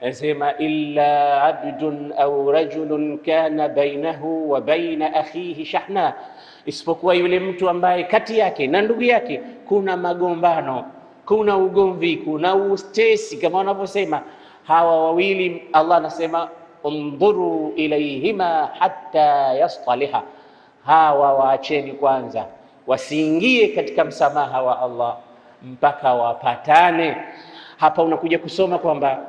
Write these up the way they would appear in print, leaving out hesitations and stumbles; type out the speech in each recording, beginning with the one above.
Anasema illa abdun au rajulun kana bainahu wa baina akhihi shahna, isipokuwa yule mtu ambaye kati yake na ndugu yake kuna magombano, kuna ugomvi, kuna ustesi kama wanavyosema hawa wawili. Allah anasema undhuru ilaihima hatta yastaliha, hawa waacheni kwanza, wasiingie katika msamaha wa Allah mpaka wapatane. Hapa unakuja kusoma kwamba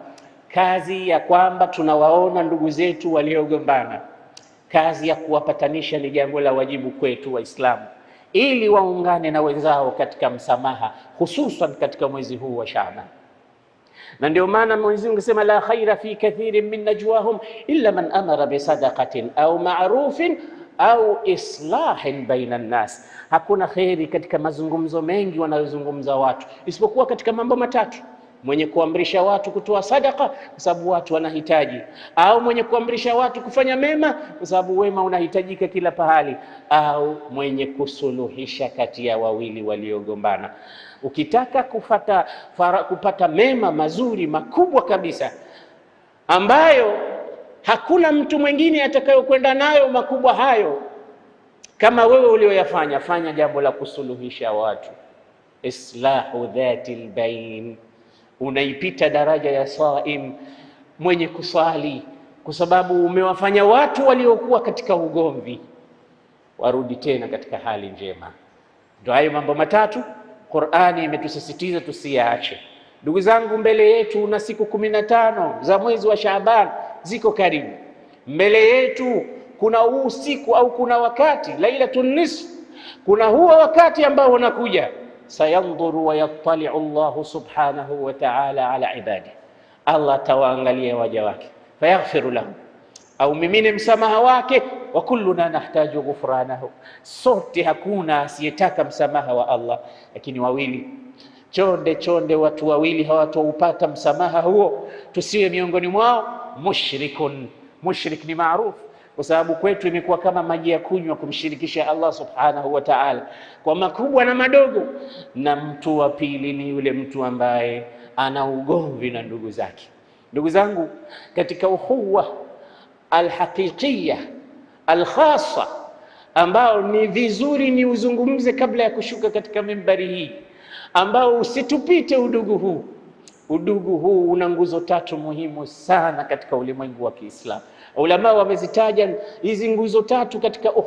kazi ya kwamba tunawaona ndugu zetu waliogombana, kazi ya kuwapatanisha ni jambo la wajibu kwetu Waislamu, ili waungane na wenzao katika msamaha, hususan katika mwezi huu wa Shaaban. Na ndio maana Mwenyezi Mungu akasema la khaira fi kathirin min najwahum illa man amara bisadaqatin au ma'rufin au islahin baina nnas, hakuna kheri katika mazungumzo mengi wanayozungumza watu isipokuwa katika mambo matatu: mwenye kuamrisha watu kutoa sadaka kwa sababu watu wanahitaji, au mwenye kuamrisha watu kufanya mema kwa sababu wema unahitajika kila pahali, au mwenye kusuluhisha kati ya wawili waliogombana. Ukitaka kupata mema mazuri makubwa kabisa ambayo hakuna mtu mwingine atakayokwenda nayo makubwa hayo kama wewe ulioyafanya, fanya jambo la kusuluhisha watu, islahu dhati lbain. Unaipita daraja ya saim, mwenye kuswali, kwa sababu umewafanya watu waliokuwa katika ugomvi warudi tena katika hali njema. Ndio hayo mambo matatu Qur'ani imetusisitiza tusiyaache. Ndugu zangu, mbele yetu na siku 15 za mwezi wa Shaaban ziko karibu. Mbele yetu kuna usiku au kuna wakati lailatun nisf, kuna huo wakati ambao unakuja, sayandhuru wa yattali'u Allahu subhanahu wa ta'ala ala ibadihi, Allah atawaangalia waja wake, fayaghfiru lahum, au mimine msamaha wake. Wa kulluna nahtaju ghufranahu, sote hakuna asiyetaka msamaha wa Allah, lakini wawili chonde chonde, watu wawili hawataupata msamaha huo, tusiwe miongoni mwao. Mushrikun, mushrik ni maarufu kwa sababu kwetu imekuwa kama maji ya kunywa kumshirikisha Allah subhanahu wa ta'ala kwa makubwa na madogo. Na mtu wa pili ni yule mtu ambaye ana ugomvi na ndugu zake. Ndugu zangu, katika ukhuwa alhaqiqiya alkhassa ambao ni vizuri ni uzungumze kabla ya kushuka katika mimbari hii, ambao usitupite udugu huu. Udugu huu una nguzo tatu muhimu sana katika ulimwengu wa Kiislamu. Ulama wamezitaja hizi nguzo tatu katika ukhuwa.